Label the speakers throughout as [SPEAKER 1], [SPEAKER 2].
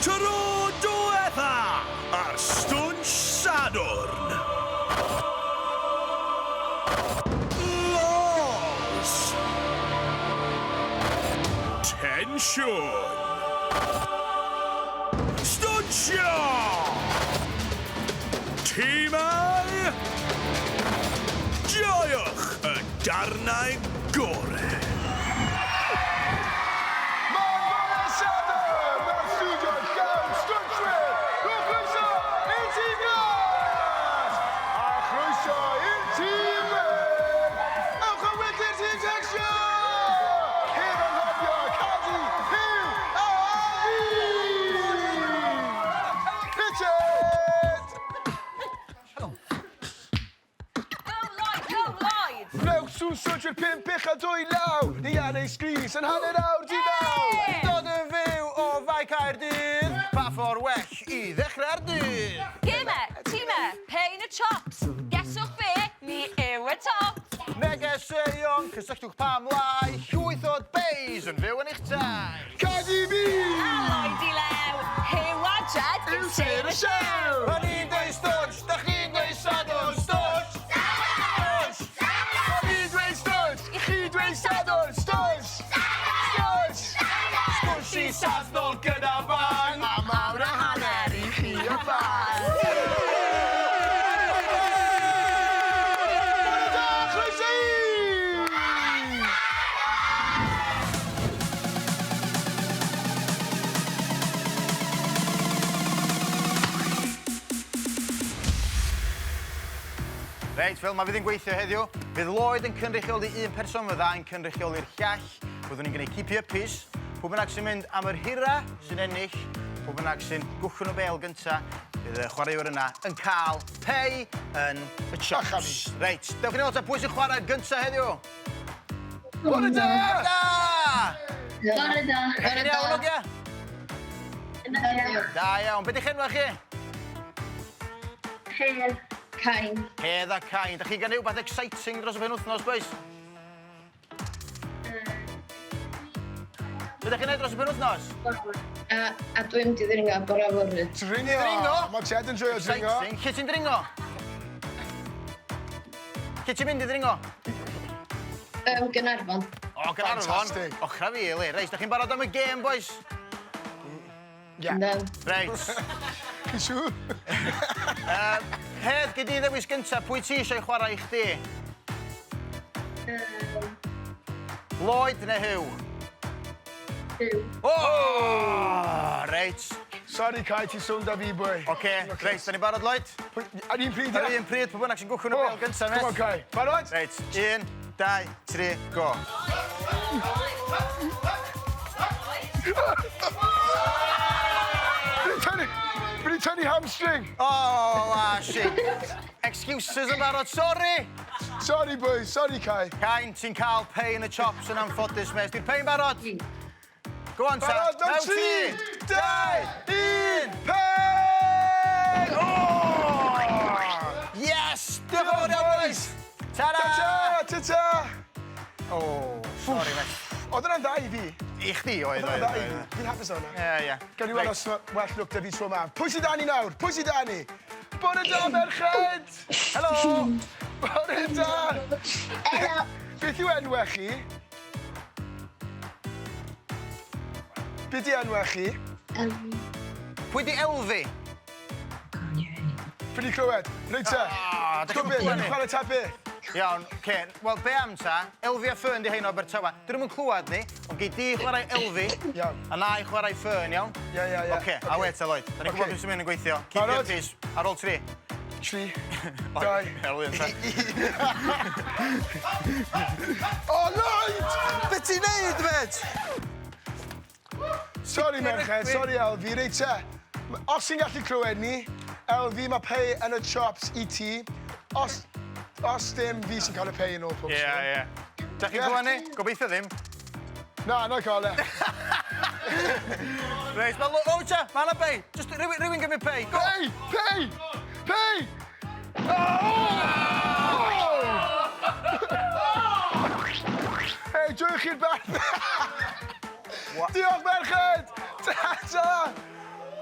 [SPEAKER 1] Tro diwetha ar Stwnsh Sadwrn. Lols. Tensiwn. Stwnshio! Timau! Joiwch y darnau gore!
[SPEAKER 2] Mae'n fore Sadwrn mewn stiwdio llawn stwnshwyr! Rhowch groeso i'r tîm glas! A chroeso i'r tîm gwyn! Ewch yn wyllt i'r tîm tecstio! Heb anghofio Cadi, Huw a fi! Richard!
[SPEAKER 3] Go Lloyd, go Lloyd!
[SPEAKER 2] Gwnewch sŵn swnsh i'r pump ucha dwy law, ni ar ei sgris yn hanner awr di naw.
[SPEAKER 4] Dod yn fyw o Fae Caerdydd, pa ffordd well i ddechrau'r dydd?
[SPEAKER 3] Gime, time, pain y chops, geswch be, ni yw y tops!
[SPEAKER 4] Negeseuon, cysylltwch pam lai, llwyth o beis yn fyw yn eich tai.
[SPEAKER 2] Cardi B!
[SPEAKER 3] A Lloyd i Lew, Huw a Jed
[SPEAKER 2] Yw sêr y siow!
[SPEAKER 4] O'n i'n dweud stwnsh, dach chi'n dweud Sadwrn, stwnsh! Stwnsh!
[SPEAKER 2] O'n i'n dweud stwnsh, i chi dweud Sadwrn, stwnsh! Stwnsh!
[SPEAKER 4] Stwnsh i Saz nôl gyda bang!
[SPEAKER 2] A mawr a hanner i chi o bang! Bore da, croeso i!
[SPEAKER 4] Reit, fel mae fydd yn gweithio heddiw, fydd Lloyd yn cynrychioli un person, fydda yn cynrychioli'r llall. Byddwn ni'n gwneud keep up piece. Pwy bynnag sy'n mynd am yr hira sy'n ennill, pwy bynnag sy'n gwchwn y bel gynta, bydd y chwaraewr yna yn cael pei yn y chops. Reit, dewch i ni weld ta pwy sy'n chwarae gynta heddiw.
[SPEAKER 2] Bore da!
[SPEAKER 4] Bore da!
[SPEAKER 5] Bore da.
[SPEAKER 4] Bore da. Iawn, ogia?
[SPEAKER 5] Da.
[SPEAKER 4] Da iawn. Be di'ch enwa chi?
[SPEAKER 5] Hedd. Cain.
[SPEAKER 4] Hedd a Cain. Da chi'n gael rhywbeth exciting dros y penwythnos, boys? Be da chi'n neud dros y penwythnos?
[SPEAKER 5] A, a dwi'n mynd i ddringo bore fory.
[SPEAKER 2] Dringo!
[SPEAKER 4] Dringo?
[SPEAKER 2] Mae Jed yn joio dringo.
[SPEAKER 4] Exciting. Lle ti'n dringo? Lle ti'n mynd i ddringo?
[SPEAKER 5] Gaernarfon.
[SPEAKER 4] O, Gaernarfon.
[SPEAKER 2] Fantastic.
[SPEAKER 4] Ochra fi, Eli. Reit, da chi'n barod am y gêm, boys?
[SPEAKER 2] Ie.
[SPEAKER 5] Yndw.
[SPEAKER 4] Reit.
[SPEAKER 2] Chi'n siŵr?
[SPEAKER 4] Hedd, gei di ddewis gynta, pwy ti eisiau chwarae i chdi? Lloyd neu Huw?
[SPEAKER 5] Huw.
[SPEAKER 4] O! Reit.
[SPEAKER 2] Sorry, Kai, ti'n sownd â fi, boi.
[SPEAKER 4] Oce, reit, da ni'n barod, Lloyd?
[SPEAKER 2] Ar un pryd,
[SPEAKER 4] Ar un pryd, pwy bynnag sy'n gwchwn y bêl gynta,
[SPEAKER 2] Come on,
[SPEAKER 4] met.
[SPEAKER 2] Kai. Barod?
[SPEAKER 4] Reit, 1, 2, 3, go.
[SPEAKER 2] Fi tynnu... Fi tynnu hamstring.
[SPEAKER 4] Oh, ah, shit. Excuses yn barod, sorry!
[SPEAKER 2] Sorry, boys. Sorry, Kai.
[SPEAKER 4] Cain, ti'n cael pei yn y chops yn anffodus, mes. Di'r pei'n barod? Go on, ta.
[SPEAKER 2] Barod, mewn
[SPEAKER 4] Mewn
[SPEAKER 2] 3, 2, 1, pei!
[SPEAKER 4] Oh! Yes! Diolch yn fawr iawn, boys! Ta-ra!
[SPEAKER 2] Ta-ta, ta-ta!
[SPEAKER 4] Oh, sorry, mate.
[SPEAKER 2] Oedd hwnna'n dda i fi.
[SPEAKER 4] I chdi oedd,
[SPEAKER 2] Oedd hwnna'n
[SPEAKER 4] oedd,
[SPEAKER 2] dda i fi.
[SPEAKER 4] oedd.
[SPEAKER 2] Fi'n hapus o hwnna.
[SPEAKER 4] Ie, ie.
[SPEAKER 2] Gawn ni weld os ma' well lwc 'da fi tro 'ma. Pwy sy 'da ni nawr? Pwy sy 'da ni? Bore da, merched!
[SPEAKER 4] Helo!
[SPEAKER 2] Bore da!
[SPEAKER 5] Helo.
[SPEAKER 2] Beth yw enwau chi? Be di enwau chi?
[SPEAKER 5] Elfi.
[SPEAKER 4] Pwy di Elfi?
[SPEAKER 2] Fi di clywed. Reit te.
[SPEAKER 4] Ah, dach chi'n
[SPEAKER 2] Gwybod beth,
[SPEAKER 4] clywed ni?
[SPEAKER 2] chwarae ta beth.
[SPEAKER 4] Iawn, oce. Wel, be am ta? Elfi a Fern di hein o Abertawe. Dyn nhw'm yn clywed ni, ond gei di chwarae Elfi.
[SPEAKER 2] Iawn.
[SPEAKER 4] A na i chwarae Fern, iawn?
[SPEAKER 2] Ie, ie, ie.
[SPEAKER 4] Oce, a wait ta, Lloyd. Da ni'n gwybod
[SPEAKER 2] Ocê.
[SPEAKER 4] beth sy'n mynd yn gweithio. Keep your
[SPEAKER 2] Barod?
[SPEAKER 4] peace. Ar ôl tri.
[SPEAKER 2] 3, 2...
[SPEAKER 4] Ar ôl un, ta.
[SPEAKER 2] O, Lloyd!
[SPEAKER 4] Be ti'n neud, met?
[SPEAKER 2] Sorry, merched. Sorry, Elfi. Reit te. Os ti'n gallu clywed ni, Elfi, mae pei yn y chops i ti. Os, os dim, fi sy'n cael y pei yn ôl pob
[SPEAKER 4] Ie,
[SPEAKER 2] tro.
[SPEAKER 4] ie. Da chi'n clywed ni? Gobeithio ddim.
[SPEAKER 2] Na, na i cael e.
[SPEAKER 4] Reit, mae... O, ta, mae yna pei. Just rhywun, rhywun gymryd pei. Go!
[SPEAKER 2] Pei! Pei! Pei! Oh! Hei, joiwch chi'r beth. Diolch, merched! Ta-ta!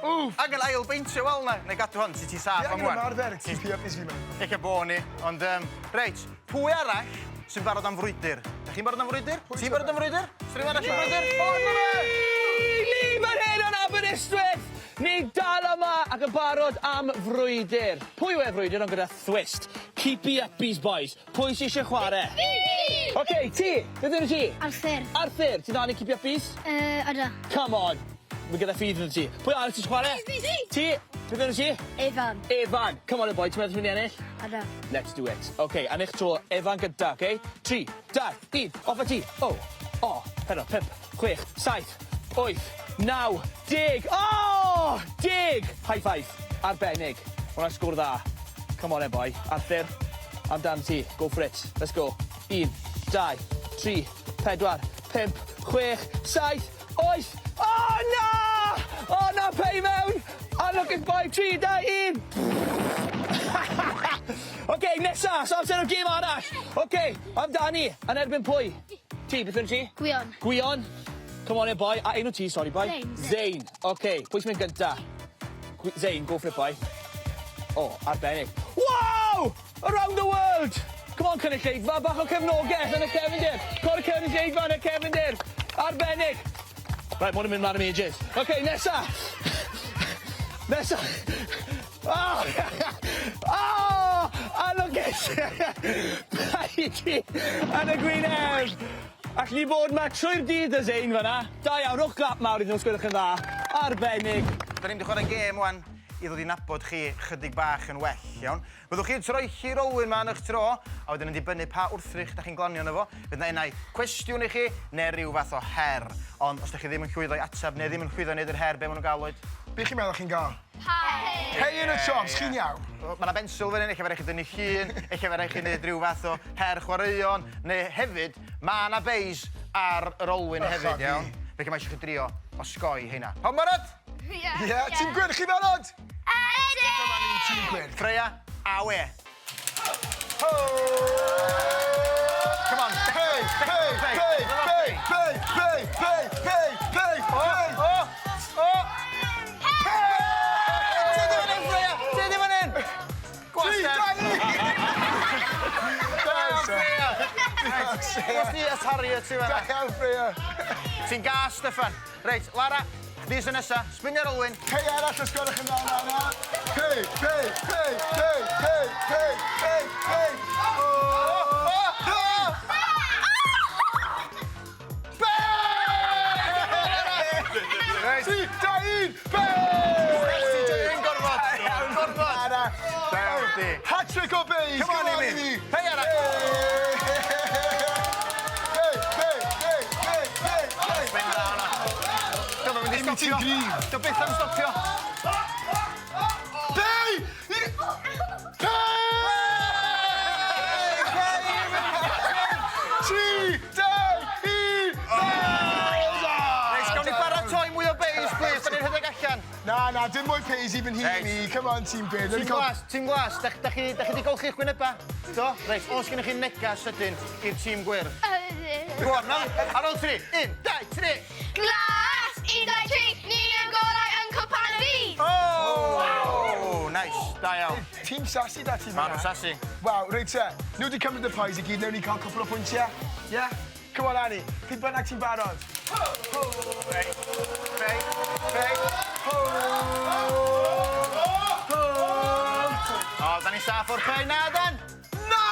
[SPEAKER 2] Wff.
[SPEAKER 4] Angen ail beintio wal na. Neu gadw hon, ti ti saff am
[SPEAKER 2] Angen
[SPEAKER 4] wan.
[SPEAKER 2] ymarfer keepy uppies fi mewn.
[SPEAKER 4] Ella bo ni, ond reit, pwy arall sy'n barod am frwydr? Da chi'n barod am frwydr? Ti'n barod am frwydr? Swn i'n arall am frwydr? O, na fe!
[SPEAKER 6] Ni fan hyn yn Aberystwyth! Ni dal yma ac yn barod am frwydr. Pwy yw e frwydr ond gyda twist? Keepy uppies, boys. Pwy sy eisiau chwarae?
[SPEAKER 7] Fi!
[SPEAKER 6] OK, ti! Beth yw'n ti?
[SPEAKER 7] Arthur.
[SPEAKER 6] Arthur, ti'n dda ni keepy uppies?
[SPEAKER 7] Ydw.
[SPEAKER 6] Come on. Mae gyda ffydd yn ti. Pwy arall ti'n chwarae?
[SPEAKER 7] Fi, fi!
[SPEAKER 6] Ti? Beth yw'n ti?
[SPEAKER 7] Evan.
[SPEAKER 6] Evan. Come on, boy, ti'n meddwl ti'n mynd i ennill?
[SPEAKER 7] Ydw.
[SPEAKER 6] Let's do it. OK, yn eich tro, Evan gynta, OK? 3, 2, 1, off â ti. O, o, 4, 5, 6, 7, 8, 9, 10. O! 10! High five. Arbennig. Hwna'n sgwr dda. Come on, boy. Arthur, amdan ti. Go for it. Let's go. 1, 2, 3, 4, 5, 6, 7, 8. O, na! O, na, pei mewn! A look at boy, 3, 2, 1. OK, nesa, so amser o gêm arall. OK, amdani, yn erbyn pwy? Ti, beth yw'n ti?
[SPEAKER 7] Gwion.
[SPEAKER 6] Gwion. Come on, boy. A enw ti, sorry, boy.
[SPEAKER 7] Zain.
[SPEAKER 6] Zain. OK, pwy sy'n mynd gynta? Zain, go for it, boy. Oh, arbennig. Wow! Around the world! Come on, cynulleidfa, bach o cefnogaeth yn y cefndir. Cor y cynulleidfa yn y cefndir. Arbennig. Right, mwyn yn mynd mlaen am ages. OK, nesa. Nesa. Oh! Oh! A lwcus! Paid ti yn y gwyneb! Allwn ni bod ma trwy'r dydd y Zain fyna. Da iawn, rhowch clap mawr iddyn nhw, sgwelwch yn dda. Arbennig.
[SPEAKER 4] Da ni'n mynd i chwarae gêm wan i ddod i nabod chi chydig bach yn well, iawn? Byddwch chi'n troelli'r olwyn ma yn eich tro, a wedyn yn dibynnu pa wrthrych da chi'n glanio yno fo, fydd na unai cwestiwn i chi, neu rhyw fath o her. Ond os da chi ddim yn llwyddo i ateb, neu ddim yn llwyddo i wneud yr her, be maen nhw'n gael oed?
[SPEAKER 2] Be chi'n meddwl chi'n gael?
[SPEAKER 7] Pei.
[SPEAKER 2] Pei yn y chops, chi'n iawn?
[SPEAKER 4] Mae yna bensil fan hyn, ella fe rai chi dynnu llun, ella fe rai chi wneud rhyw fath o her chwaraeon, neu hefyd, mae yna beis ar yr olwyn hefyd, iawn? Felly mae eisiau chi drio osgoi heina. Pawb barod?
[SPEAKER 7] Ie.
[SPEAKER 2] Ie, tîm gwyrdd, chi barod?
[SPEAKER 7] Ydyn!
[SPEAKER 2] Dyma ni, tîm gwyrdd.
[SPEAKER 4] Freya, awe. Come on.
[SPEAKER 2] Pei, pei, pei, pei, pei, pei, pei, pei, pei, pei.
[SPEAKER 4] O, o. Ti ddim yn hyn, Freya! Ti ddim yn hyn!
[SPEAKER 2] Tri, dau, un.
[SPEAKER 4] Da iawn, Freya! Os di a Harriet ti
[SPEAKER 2] Da
[SPEAKER 4] fan'na.
[SPEAKER 2] iawn, Freya.
[SPEAKER 4] Ti'n gas, Steffan. Reit, Lara, chdi sy'n nesa. Sbinio'r olwyn.
[SPEAKER 2] Pei arall os gwelwch yn dda, na, na. Pei, pei, pei, pei, pei, pei, pei, pei.
[SPEAKER 4] O, o, o! Reit.
[SPEAKER 2] Tri, dau, un, pei!
[SPEAKER 4] Ti'n gorfod. Ti'n gorfod.
[SPEAKER 2] Na, na.
[SPEAKER 4] Da iawn chdi.
[SPEAKER 2] Hat-trick o beis.
[SPEAKER 4] Come on, Amy. Pei arall.
[SPEAKER 2] Pei, pei, pei, pei, pei, pei.
[SPEAKER 4] Spin dda hwnna. Dyma mynd i
[SPEAKER 2] Amy, ti'n
[SPEAKER 4] stopio.
[SPEAKER 2] gryf.
[SPEAKER 4] Dio byth am stopio.
[SPEAKER 2] Pei! Pei! Tri, dau, un, pei!
[SPEAKER 4] Reit, gawn ni paratoi mwy o beis, please. Da ni'n rhedeg allan.
[SPEAKER 2] Na, na, dim mwy peis i fy nhîm
[SPEAKER 4] Reit.
[SPEAKER 2] i. Come on, tîm gwyrdd.
[SPEAKER 4] Tîm glas, tîm glas, da, da chi, da chi di golchi'ch gwyneba? Do? Reit, oes gennych chi negas sydyn i'r tîm gwyrdd? Go on, na? Ar ôl tri. Un, dau, tri.
[SPEAKER 7] Glas! 1, 2, 3, ni yw'r gorau yn cwpan y byd!
[SPEAKER 4] Oh! Nice, da iawn.
[SPEAKER 2] Tîm sassy da tîm
[SPEAKER 4] Ma' nhw'n sassy.
[SPEAKER 2] Waw, reit te. Nhw wedi cymryd y pies i gyd, newn ni cael cwpl o pwyntiau. Yeah? Come on, Annie. Pryd bynnag ti'n barod.
[SPEAKER 4] Reit, reit, reit. O, da ni'n saff o'r pei na, dan?
[SPEAKER 2] Na!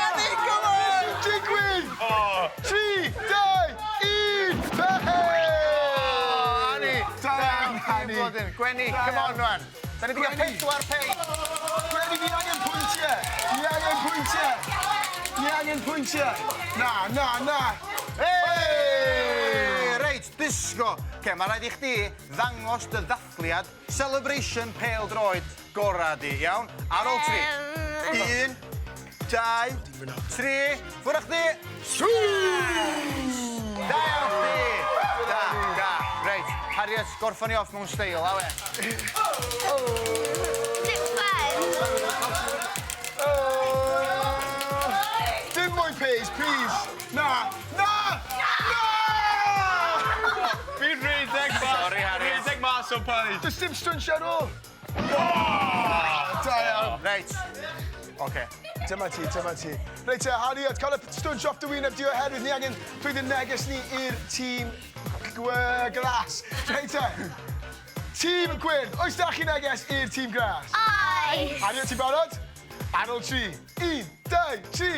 [SPEAKER 4] Annie, come on!
[SPEAKER 2] Digwydd! Tri, dau, un, pei!
[SPEAKER 4] Annie!
[SPEAKER 2] Da iawn, Annie.
[SPEAKER 4] Blodyn. Gwenny,
[SPEAKER 2] Da
[SPEAKER 4] come on,
[SPEAKER 2] iawn.
[SPEAKER 4] rwan. Da ni wedi cael
[SPEAKER 2] Gwenny.
[SPEAKER 4] pedwar pei.
[SPEAKER 2] Gwenny, ni angen pwyntiau. Ni angen pwyntiau. Ni angen pwyntiau. Na, na, na.
[SPEAKER 4] Hey! Reit, disgo. Ce, mae rhaid i chdi ddangos dy ddathliad celebration pêl droed gora di, iawn? Ar ôl tri. Un, dau, tri. Ffwrdd â chdi. Da iawn chdi. Da, da. Reit, Harriet, gorffan ni off mewn steil, awe.
[SPEAKER 7] Zip pen.
[SPEAKER 2] Dim mwy peis, please. Na, na, na!
[SPEAKER 8] Fi'n rhedeg mas.
[SPEAKER 4] Sorry, Harriet.
[SPEAKER 8] Rhedeg mas
[SPEAKER 1] So paid.
[SPEAKER 2] Does dim stwnsio ar ôl. Da iawn.
[SPEAKER 4] Reit. Oce.
[SPEAKER 2] Dyma ti, dyma ti. Reit te, Harriet, cael y stwnsio off dy wyneb di oherwydd ni angen dweud y neges ni i'r tîm glas. Reit te. Tîm gwyrdd, oes da chi neges i'r tîm glas?
[SPEAKER 7] Oes!
[SPEAKER 2] Harriet, ti'n barod? Ar ôl tri. Un, dau, tri.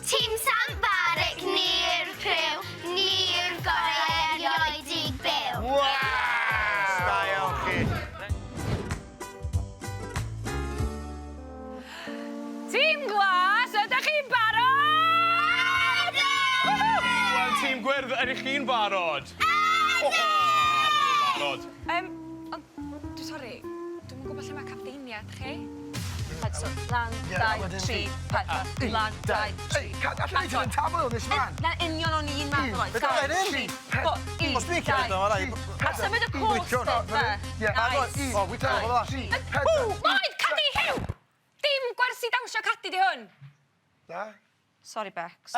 [SPEAKER 7] Tîm Sant Barrick, ni yw'r criw, ni yw'r gorau erioed i byw.
[SPEAKER 2] Wow!
[SPEAKER 4] Da iawn chi.
[SPEAKER 3] Tîm Glas, ydych chi'n barod?
[SPEAKER 1] Wel, tîm gwyrdd, ydych chi'n barod? Barod.
[SPEAKER 3] Um, ond, dwi'n sori, dwi'm yn gwybod lle mae capteiniad chi. Right, so, lan, dau, tri, pedwar, lan, dau, tri.
[SPEAKER 2] Ei, allan ni ti'n tafel this man.
[SPEAKER 3] Na union o'n i'n meddwl oedd.
[SPEAKER 4] Be'
[SPEAKER 3] Dau,
[SPEAKER 4] dwi'n
[SPEAKER 3] tri,
[SPEAKER 4] neud?
[SPEAKER 3] four, un,
[SPEAKER 4] Os dwi'n cerdded
[SPEAKER 3] dau.
[SPEAKER 4] o, ma' raid.
[SPEAKER 3] A symud y cwrs
[SPEAKER 4] Licio
[SPEAKER 3] bit fe.
[SPEAKER 2] Ie.
[SPEAKER 3] Nice.
[SPEAKER 4] O, wyt ti'n fel 'a?
[SPEAKER 2] Tri, pedwar.
[SPEAKER 3] Lloyd, Cadi, Huw! Dim gwersi dawnsio Cadi di hwn.
[SPEAKER 2] Na?
[SPEAKER 3] Sorry, Bex.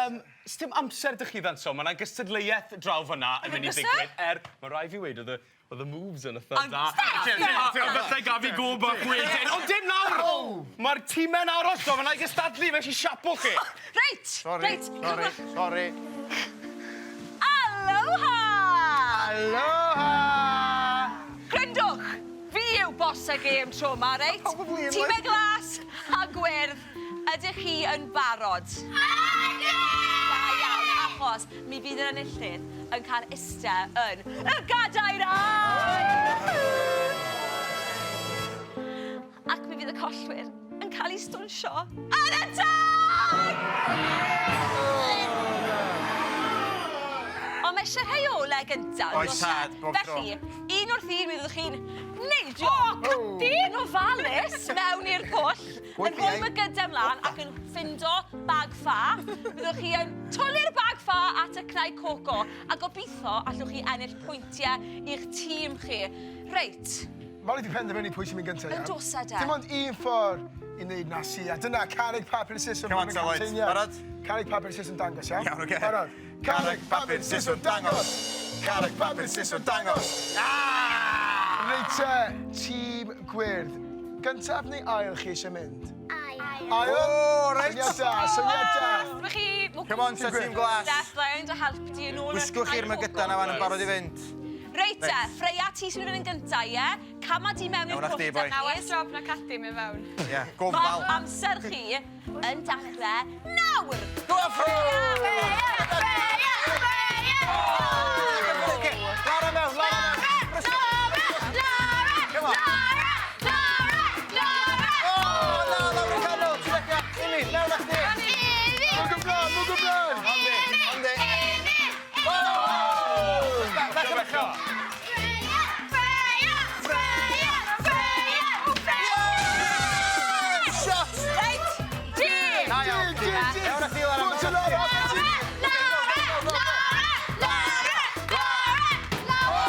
[SPEAKER 1] Sdim amser 'da chi ddanso, ma' 'na gystadleuaeth draw fan'na yn mynd i
[SPEAKER 3] Oes e?
[SPEAKER 1] ddigwydd. Er, ma' rai' fi weud oedd y oedd y moves yn eitha
[SPEAKER 3] Ond
[SPEAKER 1] dda.
[SPEAKER 3] stop!
[SPEAKER 1] Falle gaf fi go bach wedyn, ond dim nawr! Mae'r tîmau'n aros draw fan'na i gystadlu, fe eisiau siapo chi.
[SPEAKER 3] Reit,
[SPEAKER 4] Sori,
[SPEAKER 3] reit.
[SPEAKER 4] sori, sori.
[SPEAKER 3] Aloha!
[SPEAKER 4] Aloha!
[SPEAKER 3] Gryndwch, fi yw boss y gêm tro ma, reit?
[SPEAKER 4] Probably yn
[SPEAKER 3] Tîmau glas a gwyrdd, ydych chi yn barod? Da iawn, achos mi fydd yr enillydd yn cael iste yn y gadair aur! Ac mi fydd y collwyr yn cael eu stwnsio ar y tân! Ond mae eisiau rheolau gyntaf.
[SPEAKER 4] Oes tad, bob tro.
[SPEAKER 3] Felly, un wrth un mi fyddwch chi'n neidio. O, Cadi! Yn ofalus mewn i'r pwll, yn rhoi mygydau mlaen ac yn ffindo bag ffa. Byddwch chi yn twli'r bag ffa at y cnau coco a gobeithio allwch chi ennill pwyntiau i'ch tîm chi. Reit.
[SPEAKER 2] Mae wedi penderfynu pwy sy'n mynd gyntaf, iawn.
[SPEAKER 3] Yn does e, de?
[SPEAKER 2] Dim ond un ffordd i wneud na si, a dyna carreg papur siswrn.
[SPEAKER 4] Come on, te, Lloyd. Barod?
[SPEAKER 2] Carreg papur siswrn dangos, iawn?
[SPEAKER 4] Iawn, oce.
[SPEAKER 2] Barod.
[SPEAKER 4] Carreg, papur, siswrn, dangos. Carreg, papur, siswrn, dangos. Ah!
[SPEAKER 2] Reit te, tîm gwyrdd. Gyntaf neu ail chi eisiau mynd?
[SPEAKER 7] Ail.
[SPEAKER 2] Ail?
[SPEAKER 4] O, reit.
[SPEAKER 2] Syniad da, syniad da.
[SPEAKER 3] Rydych chi...
[SPEAKER 4] Come on, te, tîm glas.
[SPEAKER 3] Steph, Lion, dy help di yn ôl i'r
[SPEAKER 4] Wisgwch chi'r
[SPEAKER 3] cnau
[SPEAKER 4] mygydau na fan yn barod i fynd.
[SPEAKER 3] Reit te, Freya, ti sy'n mynd yn gyntaf, ie? Cama di mewn i'r
[SPEAKER 4] Iawn,
[SPEAKER 3] pwll
[SPEAKER 4] chdi, boi.
[SPEAKER 3] da
[SPEAKER 7] Well job na Cadi mynd fewn.
[SPEAKER 4] Ie, gofal.
[SPEAKER 3] Mae amser chi yn dechrau nawr!
[SPEAKER 4] Go on, Freya!
[SPEAKER 7] Freya! Freya! Freya!
[SPEAKER 4] Oce, Lara mewn, Lara mewn. Brysur.
[SPEAKER 7] Lara!
[SPEAKER 4] Come on.
[SPEAKER 7] Lara! Lara! Lara!
[SPEAKER 4] O, na, lawr y canol. Ti'n dechrau. Imi, mewn â chdi.
[SPEAKER 7] Imi!
[SPEAKER 2] Mwg ymlaen, mwg ymlaen.
[SPEAKER 4] Andi, Andi.
[SPEAKER 7] Imi!
[SPEAKER 4] Bach yn uchel.
[SPEAKER 7] Freya! Freya! Freya! Freya! Freya!
[SPEAKER 4] Shot!
[SPEAKER 3] Reit, di!
[SPEAKER 4] Da iawn.
[SPEAKER 2] Dig, dig, dig.
[SPEAKER 4] Mewn â chdi, Lara.
[SPEAKER 2] Go to Lara.
[SPEAKER 7] Lara! Lara! Lara! Lara!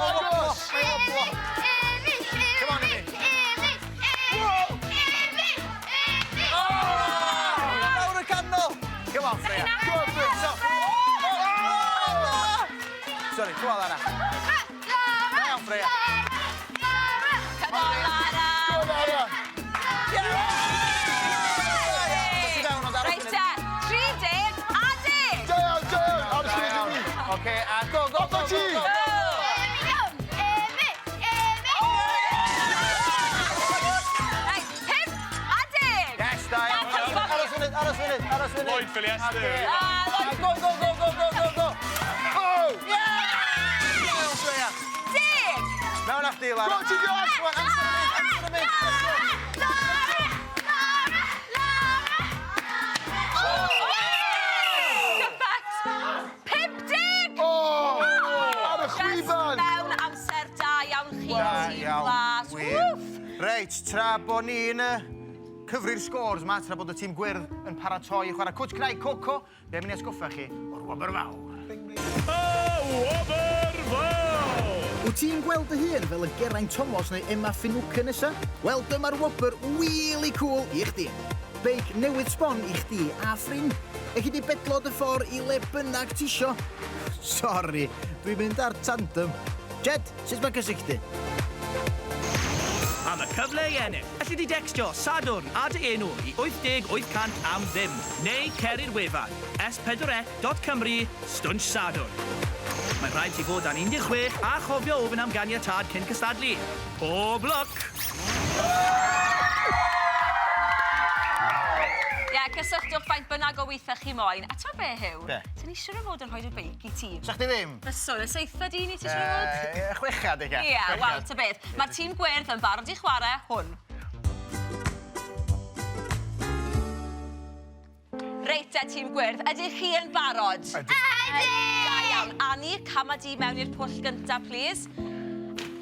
[SPEAKER 2] Agos.
[SPEAKER 7] Imi! Imi!
[SPEAKER 4] Come on,
[SPEAKER 7] Imi!
[SPEAKER 4] Imi.
[SPEAKER 7] Imi! Imi! Imi!
[SPEAKER 4] Lawr y canol. Come on, Freya.
[SPEAKER 2] Go on, Freya.
[SPEAKER 4] So. Sorry, come on, Lara.
[SPEAKER 7] Lara!
[SPEAKER 4] Iawn, Freya.
[SPEAKER 7] Lara!
[SPEAKER 3] Come on, Lara!
[SPEAKER 2] Go, Lara.
[SPEAKER 3] Reit te, 30 a 10!
[SPEAKER 2] Da iawn, da iawn. Ar y llun i mi.
[SPEAKER 4] Oce, a go, go,
[SPEAKER 2] Off
[SPEAKER 4] go,
[SPEAKER 2] â ti.
[SPEAKER 4] go, go.
[SPEAKER 7] Imi! Imi!
[SPEAKER 3] Reit, 5 a 10!
[SPEAKER 4] Yes, da iawn. Aros funud, aros funud, aros funud.
[SPEAKER 1] Lloyd Phillies.
[SPEAKER 4] Oce.
[SPEAKER 3] Ah, Lloyd.
[SPEAKER 4] Go, go, go, go, go, go, go.
[SPEAKER 2] Oh!
[SPEAKER 4] Yeah! Iawn, Freya.
[SPEAKER 3] 10!
[SPEAKER 4] Mewn â chdi, Lara.
[SPEAKER 2] Go, ti glas.
[SPEAKER 4] Go on, amser yn mynd, amser yn mynd.
[SPEAKER 7] Lara! Lara! Lara!
[SPEAKER 3] Gyfet! 50!
[SPEAKER 2] Oh! Ar y
[SPEAKER 3] Just
[SPEAKER 2] chwiban.
[SPEAKER 3] mewn amser da iawn chi,
[SPEAKER 4] Da
[SPEAKER 3] tîm
[SPEAKER 4] iawn,
[SPEAKER 3] glas.
[SPEAKER 4] wir.
[SPEAKER 3] Woof!
[SPEAKER 4] Reit, tra bo ni'n cyfri'r scores ma, tra bod y tîm gwyrdd yn paratoi i chwarae cwtch cnau coco, be am i ni atgoffa chi o'r wobr fawr.
[SPEAKER 1] Y wobr fawr!
[SPEAKER 4] Wyt ti'n gweld dy hun fel y Geraint Thomas neu Emma Finucane nesa? Wel, dyma'r wobr really cool i chdi. Beic newydd sbon i chdi a ffrind. Elli di bedlo dy ffordd i le bynnag tisio. Sori, dwi'n mynd ar tandem. Jed, sut mae cysylltu?
[SPEAKER 8] Am y cyfle i ennill, elli di decstio Sadwrn a dy enw i 80 800 am ddim, neu cer i'r wefan s4c.cymru stwnsh Sadwrn. Mae'n rhaid ti fod dan 16 a chofio ofyn am ganiatâd cyn cystadlu. Pob lwc!
[SPEAKER 3] Ie, cysylltwch faint bynnag o weithiau chi moyn. A t'mo' be, Huw?
[SPEAKER 4] Be?
[SPEAKER 3] Swn i siŵr o fod yn rhoi dy beic i ti.
[SPEAKER 4] Sa chdi ddim?
[SPEAKER 3] Fyswn, y seithfed un i ti siŵr o fod?
[SPEAKER 4] Yy, chwechad ella.
[SPEAKER 3] Ie, wel, ta beth. Mae'r tîm gwyrdd yn barod i chwarae hwn. Reit te, tîm gwyrdd, ydych chi yn barod?
[SPEAKER 2] Ydyn.
[SPEAKER 7] Ydyn!
[SPEAKER 3] Da iawn. Annie, cama di mewn i'r pwll gynta, plîs.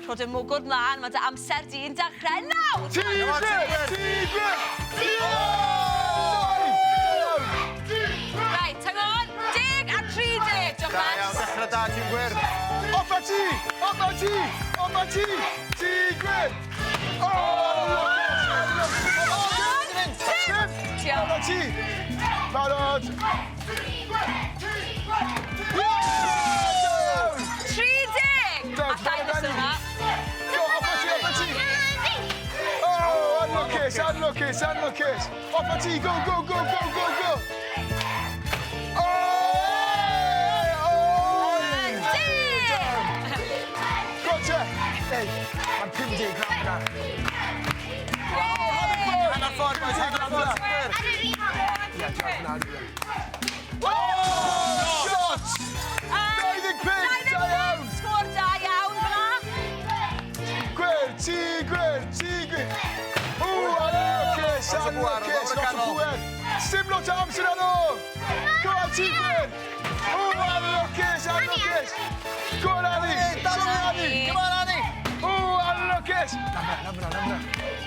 [SPEAKER 3] Rho dy mwgwd mlaen, mae dy amser di'n dechrau nawr!
[SPEAKER 2] Tîm gwyrdd! Tîm gwyrdd!
[SPEAKER 3] Reit, hang on. Deg a 30, diolch
[SPEAKER 4] Da iawn, dechrau da, tîm gwyrdd.
[SPEAKER 2] Off a ti! Off a ti! Off a ti! Tîm gwyrdd! Oh!
[SPEAKER 3] Diolch.
[SPEAKER 2] Off a ti! Barod! Yeah!
[SPEAKER 3] 30!
[SPEAKER 2] Down,
[SPEAKER 3] Alla i
[SPEAKER 2] down,
[SPEAKER 3] fysa hwnna.
[SPEAKER 2] Go, off a ti, off a ti! Oh, unluckies, unluckies, unluckies. Off a ti, go, go, go, go, go, go. Oh! Oh!
[SPEAKER 3] Deg!
[SPEAKER 2] Gotcha! Hey, mae'n 50 grand na.
[SPEAKER 4] Hanner ffordd, boys, hanner ffordd.
[SPEAKER 7] Ar yr un
[SPEAKER 2] Yeah, diolch na, yeah. Oh! Shot! 25, da iawn!
[SPEAKER 3] Sgôr da iawn fyna.
[SPEAKER 2] Gwyrdd, tî gwyrdd, tî gwyrdd. Ww, unluckies,
[SPEAKER 4] Lot o bŵer,
[SPEAKER 2] unluckies,
[SPEAKER 4] lot o
[SPEAKER 2] lot o
[SPEAKER 4] canol.
[SPEAKER 2] pŵer. Sim lot o amser ar ôl. Go on, tî gwyrdd. Ww, unluckies, unluckies. Go on, Annie. Go on, Annie.
[SPEAKER 4] Come on, Annie!
[SPEAKER 2] Ww, unluckies. Lambra, lambra, lambra.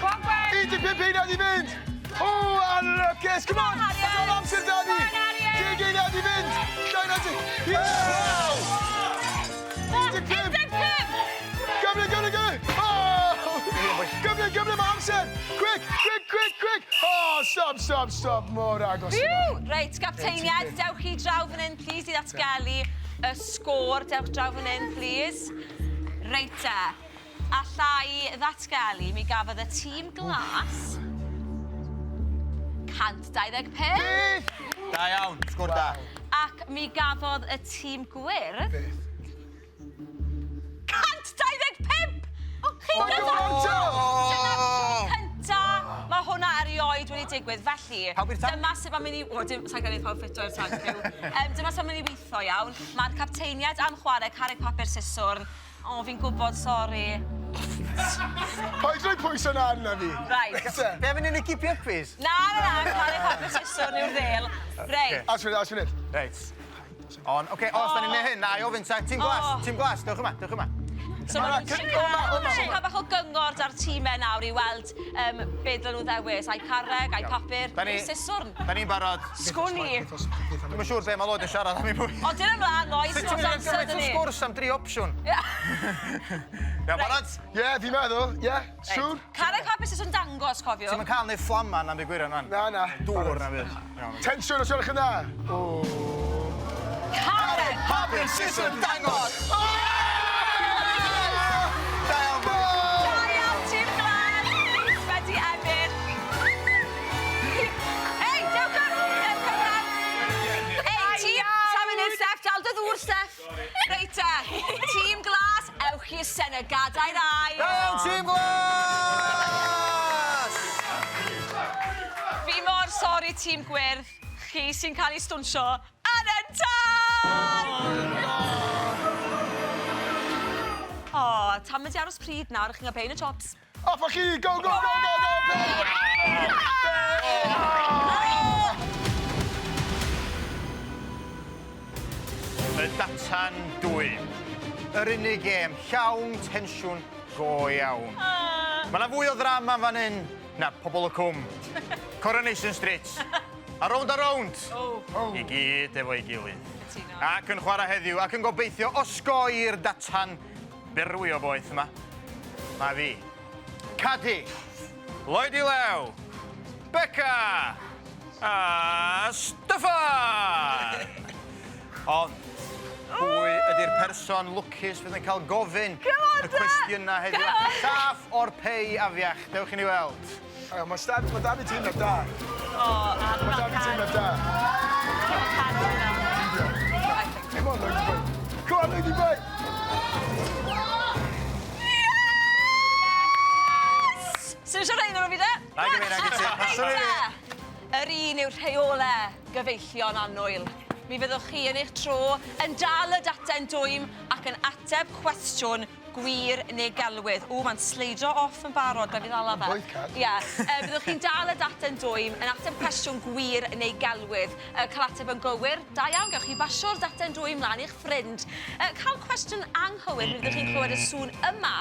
[SPEAKER 3] Go on, Gwen.
[SPEAKER 2] 15 eiliad i fynd. Ww, unluckies. Come on.
[SPEAKER 3] Harriet.
[SPEAKER 2] Mae amser da ni.
[SPEAKER 3] Come on, Harriet.
[SPEAKER 2] 10 eiliad i fynd. Llai na ti. Yeah! 15.
[SPEAKER 3] 15!
[SPEAKER 2] Gymru, Gymru, Gymru! Oh! Gymru, Gymru, mae amser! Quick, quick, quick, quick! Oh, stop, stop, stop, mor agos.
[SPEAKER 3] Phew! Reit, gapteiniad, dewch chi draw fan hyn, please, i ddatgelu y sgôr. Dewch draw fan hyn, please. Reit te. Alla i ddatgelu, mi gafodd y tîm glas 125.
[SPEAKER 2] Beth?
[SPEAKER 4] Da iawn, sgôr da.
[SPEAKER 3] Ac mi gafodd y tîm gwyrdd
[SPEAKER 2] Beth?
[SPEAKER 3] 125! Chi'n
[SPEAKER 2] Mae
[SPEAKER 3] gyda...
[SPEAKER 2] o'n
[SPEAKER 3] Dyna'r tro cynta mae hwnna erioed wedi digwydd. Felly,
[SPEAKER 4] Pawb i'r tanc?
[SPEAKER 3] dyma sut mae'n mynd i... O, dim, sa'n gael ei pawb ffito i'r tanc, yw. Dyma sut mae'n mynd i weithio iawn. Mae'r capteiniad am chwarae carreg papur siswrn. O, fi'n gwybod, sori.
[SPEAKER 2] Paid rhoi pwysau na arna fi.
[SPEAKER 3] Right.
[SPEAKER 2] Te.
[SPEAKER 4] Be am mynd i'n keep up, please?
[SPEAKER 3] Na, na, na, carreg papur siswrn yw'r ddêl. Reit.
[SPEAKER 2] As fynd, as fynd.
[SPEAKER 4] Reit. On, oce, os da ni'n neud hyn, na i ofyn, ta, tîm glas,
[SPEAKER 3] Oh.
[SPEAKER 4] tîm glas, dewch yma, dewch yma.
[SPEAKER 3] So maen nhw'n
[SPEAKER 2] cyn-
[SPEAKER 3] trio
[SPEAKER 2] oma, oma.
[SPEAKER 3] trio cael bach o gyngor da'r tîmau nawr i weld be dylen nhw ddewis. Ai carreg, ai papur,
[SPEAKER 4] Da ni-
[SPEAKER 3] neu siswrn.
[SPEAKER 4] Da ni'n barod.
[SPEAKER 3] Sgwn i.
[SPEAKER 4] Dwi'm yn siŵr be mae Lloyd yn siarad am i bwy.
[SPEAKER 3] O, dyn ymlaen, Lloyd,
[SPEAKER 4] Sut
[SPEAKER 3] sy'n
[SPEAKER 4] ti'n mynd i
[SPEAKER 3] amser
[SPEAKER 4] gymaint
[SPEAKER 3] dyn
[SPEAKER 4] o
[SPEAKER 3] ni.
[SPEAKER 4] sgwrs am dri opsiwn? Iawn, barod?
[SPEAKER 2] Ie, fi'n meddwl. Ie, siŵr?
[SPEAKER 3] Carreg papur siswrn dangos, cofio.
[SPEAKER 4] Ti'm yn cael neud fflaman am byd gwirion, wan.
[SPEAKER 2] Na, na.
[SPEAKER 4] Dŵr na byd. Iawn.
[SPEAKER 2] Tensiwn os gwelwch yn dda. O.
[SPEAKER 3] Carreg
[SPEAKER 4] Papur, siswrn, dangos! Da iawn, boys.
[SPEAKER 3] Da iawn, tîm glas! Wedi ennill. Hei, dewch ar! Dewch ar ran! Hei, tîm... Sa munud, Steff, dal dy ddŵr, Steff. Reit te, tîm glas, ewch i Senedd Gadair Aur.
[SPEAKER 4] Da iawn, tîm glas!
[SPEAKER 3] Fi mor sori, tîm gwyrdd. Chi sy'n cael ei stwnsio yn y tân! O, tan mynd i aros pryd nawr, chi'n cael pain y chops.
[SPEAKER 2] Off â chi! Go, go, go, go, go!
[SPEAKER 3] Oh!
[SPEAKER 4] Y datan dwym. Yr unig gêm llawn tensiwn go iawn. Mae yna fwy o ddrama fan hyn na Pobol y Cwm. Coronation Street. A Rownd a Rownd.
[SPEAKER 3] Oh.
[SPEAKER 4] I gyd efo'i gilydd.
[SPEAKER 3] Cytuno.
[SPEAKER 4] Ac yn chwarae heddiw ac yn gobeithio osgoi'r datan berwi o boeth yma. Mae fi, Cadi, Lloyd i Lew, Beca a Steffan! Ond, pwy ydy'r ydy'r person lwcus fydd yn cael gofyn y cwestiynau heddiw. Ac yn saff o'r pei afiach. Dewch i ni weld.
[SPEAKER 2] Mae stats, mae David teimlad da.
[SPEAKER 3] O,
[SPEAKER 2] Mae David teimlad da. Come on, Lady Boy. Come on, Lady Boy.
[SPEAKER 3] Yes! Sy'n eisiau rhain o'r fi de?
[SPEAKER 4] Nag i fi, nag i ti. Pasio i fi.
[SPEAKER 3] Yr un yw'r rheolau gyfeillion annwyl. Mi fyddwch chi yn eich tro yn dal y daten dwym ac yn ateb cwestiwn gwir neu gelwydd. Ww, mae'n sleidio off yn barod, fe fydd ala fe.
[SPEAKER 2] Boeth cat.
[SPEAKER 3] Ie. Uh, byddwch chi'n dal y daten dwym yn ateb cwestiwn gwir neu gelwydd. Uh, cael ateb yn gywir, da iawn, gewch chi basio'r daten dwym mlaen i'ch ffrind. Uh, cael cwestiwn anghywir, mi fyddwch chi'n clywed y sŵn yma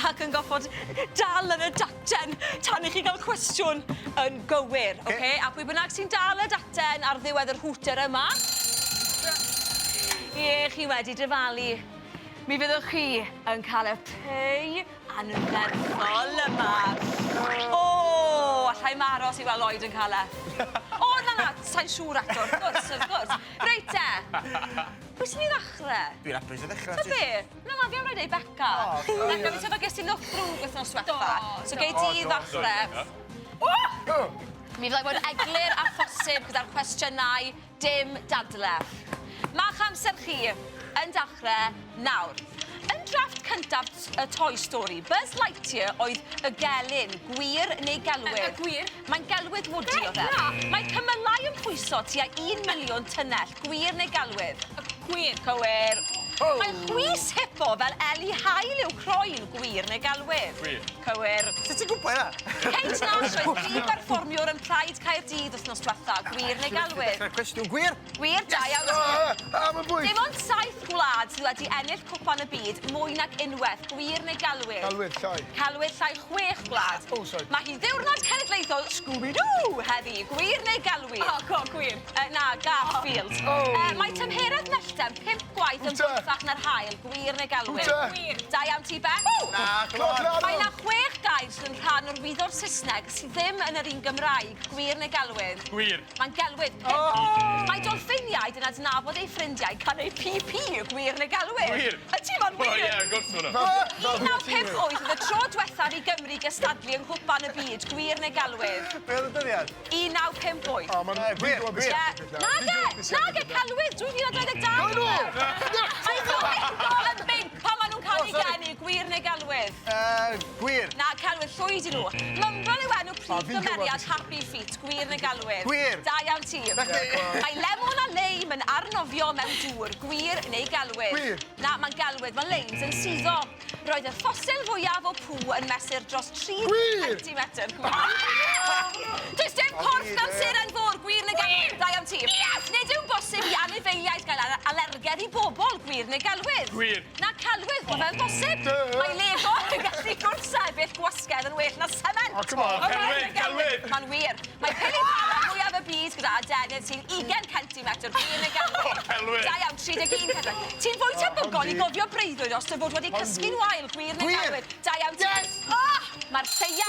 [SPEAKER 3] ac yn goffod dal yn y daten tan i chi gael cwestiwn yn gywir, oce? Okay? A pwy bynnag sy'n dal y daten ar ddiwedd yr hwter yma, ie, chi wedi dyfalu. Mi fyddwch chi yn cael y pei anferthol yma. O, allai maros i weld Lloyd yn cael e. O, na, na, sa'n siŵr eto, wrth gwrs, wrth gwrs. Reit te, pwy sy'n i ddechrau?
[SPEAKER 4] Dwi'n hapus i ddechrau.
[SPEAKER 3] Ta be? Na, na, fi am rhaid ei Beca. Beca, fi teimlo ges ti lwc ddrwg wythnos diwetha. So gei di ddechrau. O! Mi fyddai bod eglur a phosib gyda'r cwestiynau, dim dadle. Ma'ch amser chi yn dachrau nawr. Yn drafft cyntaf y Toy Story, Buzz Lightyear oedd y gelyn, gwir neu gelwydd?
[SPEAKER 9] Y gwir.
[SPEAKER 3] Mae'n gelwydd Woody oedd e. Mae cymylau yn pwyso tua 1 miliwn tunnell, gwir neu gelwydd?
[SPEAKER 9] Gwir.
[SPEAKER 3] Cywir. Mae chwys hipo fel eli haul yw croen, gwir neu gelwydd?
[SPEAKER 1] Gwir.
[SPEAKER 3] Cywir.
[SPEAKER 4] Sut ti'n gwybod hynna?
[SPEAKER 3] Kate Nash oedd prif berfformiwr yn Pride Caerdydd wythnos diwetha, gwir neu gelwydd?
[SPEAKER 4] Dechrau'r cwestiwn, gwir?
[SPEAKER 3] Gwir, da iawn ti.
[SPEAKER 2] Ah, mae'n bwyd.
[SPEAKER 3] Dim ond saith gwlad sydd wedi ennill Cwpan y Byd mwy nag unwaith, gwir neu gelwydd?
[SPEAKER 2] Celwydd, llai.
[SPEAKER 3] Celwydd llai chwech gwlad.
[SPEAKER 2] Oh, sorry.
[SPEAKER 3] Mae hi'n ddiwrnod cenedlaethol Scooby-Doo heddi, gwir neu gelwydd?
[SPEAKER 9] O, go, gwir.
[SPEAKER 3] Na, Garfield.
[SPEAKER 2] Oh.
[SPEAKER 3] Mae tymheredd mellten pump gwaith yn
[SPEAKER 2] Hwta.
[SPEAKER 3] bwysach na'r haul, gwir neu gelwydd?
[SPEAKER 2] Hwta.
[SPEAKER 9] Gwir.
[SPEAKER 3] Da iawn ti, Bec.
[SPEAKER 4] Na, come on.
[SPEAKER 2] Cloc
[SPEAKER 3] Mae 'na chwech gair sydd yn rhan o'r wyddor Saesneg sydd ddim yn yr un Gymraeg, gwir neu gelwydd?
[SPEAKER 1] Gwir.
[SPEAKER 3] Mae'n gelwydd. Pump. Mae dolffiniaid yn adnabod eu ffrindiau gan eu pi-pi, gwir neu gelwydd?
[SPEAKER 1] Gwir.
[SPEAKER 3] Ydy, mae'n
[SPEAKER 1] O
[SPEAKER 3] wir.
[SPEAKER 1] ie, wrth gwrs ma' nhw.
[SPEAKER 3] 1958 oedd y tro diwethaf i Gymru gystadlu yng Nghwpan y Byd, gwir neu gelwydd?
[SPEAKER 4] Be oedd y dyddiad?
[SPEAKER 3] 1958.
[SPEAKER 2] O, mae'n...
[SPEAKER 4] Gwir, gwir.
[SPEAKER 3] Ie. Nage, nage, celwydd, 2022.
[SPEAKER 2] Go nôl!
[SPEAKER 3] Mae flamingo yn binc pan maen nhw'n cael eu geni, gwir neu gelwydd?
[SPEAKER 4] Gwir.
[SPEAKER 3] Na, celwydd, llwyd i nhw. Mumble yw enw prif
[SPEAKER 2] fi'n gwybod
[SPEAKER 3] gymeriad
[SPEAKER 2] beth-
[SPEAKER 3] Happy Feet, gwir neu gelwydd?
[SPEAKER 4] Gwir.
[SPEAKER 3] Da iawn ti. Mae lemon a leim yn arnofio mewn dŵr, gwir neu gelwydd?
[SPEAKER 2] Gwir.
[SPEAKER 3] Na, mae'n gelwydd, mae leims yn suddo. Roedd y ffosil fwyaf o pŵ yn mesur dros 30
[SPEAKER 2] Gwir!
[SPEAKER 3] centimetr. Does dim corff gan seren fôr, gwir neu gelwydd? Da iawn ti.
[SPEAKER 9] Yes!
[SPEAKER 3] Nid yw'n bosib i anifeiliaid gael alergedd i bobl, gwir neu gelwydd?
[SPEAKER 1] Gwir.
[SPEAKER 3] Na celwydd, mae fe'n bosib.
[SPEAKER 2] Duh.
[SPEAKER 3] Mae Lego yn gallu gwrthsefyll gwasgedd yn well na sement.
[SPEAKER 2] Oh, come on.
[SPEAKER 1] Celwydd, celwydd.
[SPEAKER 3] Mae'n wir. Mae pili pala fwyaf y byd gyda adenydd sy'n 20 centimetr, gwir neu gelwydd?
[SPEAKER 1] O, celwydd.
[SPEAKER 3] Da iawn, 31 centimetr. Ti'n fwy tebygol i gofio breuddwyd os dy fod wedi cysgu'n wael, gwir neu
[SPEAKER 4] Gwir.
[SPEAKER 3] gelwydd? Da iawn ti.
[SPEAKER 4] Yes!
[SPEAKER 3] Ah, Mae'r lleia...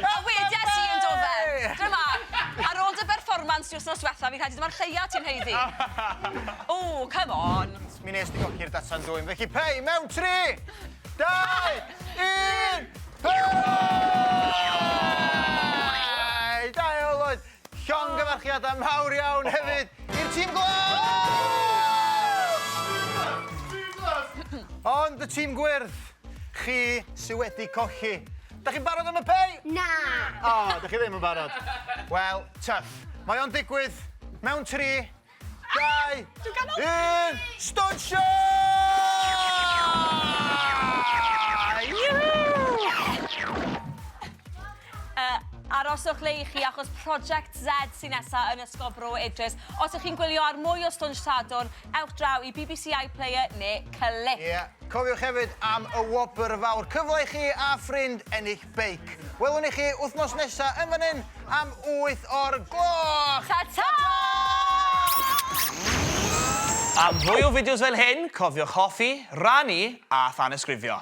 [SPEAKER 3] A wedes i yn do fe. Dyma, ar ôl dy berfformans di wythnos diwetha, fi'n credu dyma'r lleia ti'n haeddu. O, come on.
[SPEAKER 4] Mi nes di golli'r data'n dwym. Felly, pei, mewn 3, 2, 1, pei! Da iawn, Lloyd. Llongyfarchiadau mawr iawn hefyd i'r tîm glas! Ond y tîm gwyrdd, chi sy wedi colli. Da chi'n barod am y pei?
[SPEAKER 7] Na!
[SPEAKER 4] O, da chi ddim yn barod. Wel, tough. Mae o'n digwydd mewn 3, 2, 1, stwnsio!
[SPEAKER 3] Aroswch le i chi achos Project Z sy'n nesa yn Ysgol Bro Idris. Os ydych chi'n gwylio ar mwy o Stwnsh Sadwrn, ewch draw i BBC iPlayer neu Clic.
[SPEAKER 4] Ie, cofiwch hefyd am y wobr fawr. Cyfle i chi a ffrind ennill beic. Welwn ni chi wythnos nesa yn fan hyn am 8 o'r gloch.
[SPEAKER 3] Ta-ta!
[SPEAKER 8] Am fwy o fideos fel hyn, cofiwch hoffi, rannu a thanysgrifio.